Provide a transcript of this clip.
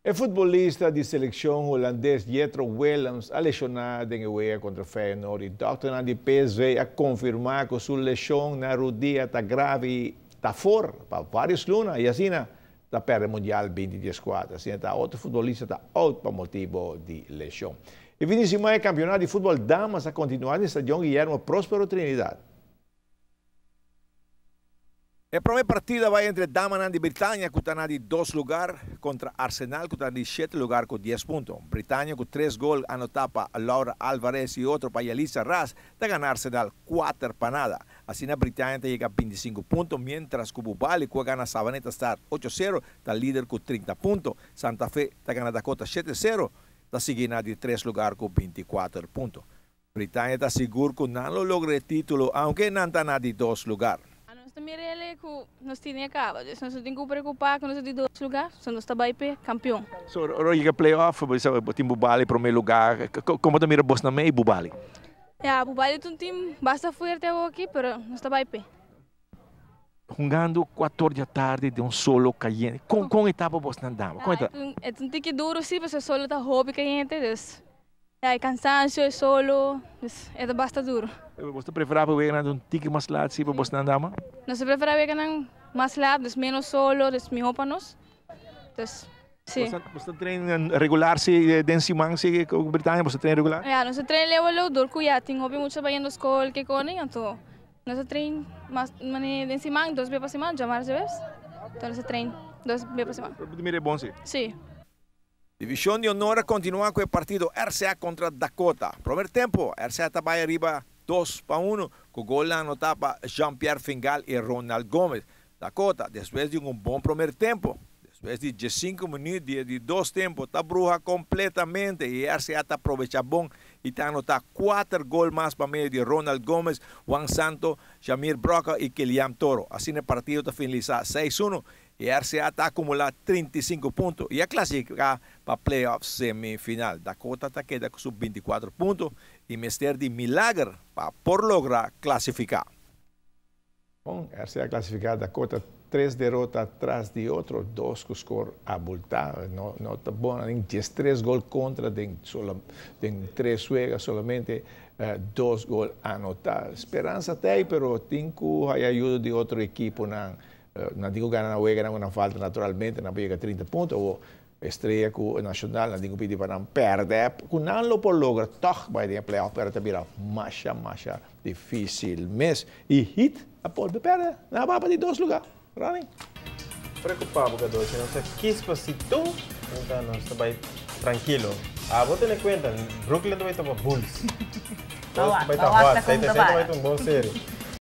E futbolista di seleccion Hulandes Jetro Willems a lesiona den e wega contra Feyenoord y dokternan di PSV a confirma cu su lesion na rudia ta grave y ta afor pa varios luna y asina ta perde Mundial 2014. Asina ta otro futbolista ta out pa motibo di lesion. E fin di siman e campeonato di futbol damas a continua den Stadion Guillermo Prospero Trinidad. E prome partido a bai entre damanan di Britania cu ta na di dos lugar contra Arsenal cu ta na di shete lugar cu dies punto. Britania cu tres gol anota pa Laura Alvarez y otro pa Yalitza Ras ta gana Arsenal 4-0. Asina Britania ta yega 25 punto mientras cu Bubali cu a gana Savaneta Star 8-0 ta lider cu 30 punto. Santa Fe ta gana Dakota 7-0 ta sigui na di tres lugar cu 24 punto. Britania ta sigur cu nan lo logra e titulo aunke nan ta na di dos lugar. Nos ta mira el cu nos tin e caba, dus nos no tin cu preocupa cu nos ta di dos lugar, so nos ta bay p'e campeon. So ora yega play-off, bo tin Bubali prome lugar, como ta mira bos na mey Bubali? Ya, Bubali ta un team basta fuerte awoki, pero nos ta bay p'e. Hungando 4 di atardi den un solo cayente, con e ta pa bos nan dama? Con e ta? E ta un tiki duro si, pasobra e solo ta hopi cayente, dus Ya e cansancio, e solo, dus e ta basta duro. Bos ta prefera pa weganan un tiki mas laat si pa bosnan dama? Nos ta prefera weganan mas laat, dus menos solo, dus miho pa nos. Dus, si. Bos ta train regular si den siman si cu Britania, bos ta train regular? Ya, nos ta train leu a leu dor cu ya tin hopi mucha bayendo scol ke cone, anto nos ta train mas mane den siman, dos bes pa siman, djamars djaweps, anto nos ta train dos bes pa siman. Bo ta mira e bon si? Si. Division di Honor a continua cu e partido RCA contra Dakota. Promer tempo, RCA ta bay ariba 2-1 cu golnan anota pa Jean Pierre Fingal y Ronald Gomez. Dakota, despues di un bon promer tempo, despues di 15 minuut di e di dos tempo, ta bruha completamente y RCA ta aprovecha bon y ta anota 4 gol mas pa medio di Ronald Gomez, Juan Santo, Jamir Broca y Keliam Toro. Asina e partido ta finalisa 6-1 E RCA ta akumulá 35 punto i a klasifiká pa playoff semifinal. Dakota ta keda ku su 24 punto i mester di milager pa por logra klasifiká. Bon, RCA klasifiká, Dakota tres derota tras di otro, dos ku skor abultá. No no ta bon, nan tin 13 gol kontra den den tres wega, solamente dos gol anotá. Speransa ta ei, pero tin ku haya ayudo di otro ekiponan. Nan tin ku gana nan weganan ku nan falta naturalmente, nan por yega 30 punto. Awor Estrella ku Nacional nan tin ku pidi pa nan pèrdè, ku nan lo por logra tòg bai den e play-off, pero ta bira masha masha difísil mes. I Heat a bolbe pèrdè, nan a baha pa di dos lugá. Ronnie. Preokupá bo gadó, si nos a kis pa si tu, enton nos ta bai trankilo. Abo tene kuenta, Brooklyn ta bai topa Bulls. Bulls ta bai ta hot, esei ta bai ta un bon serie.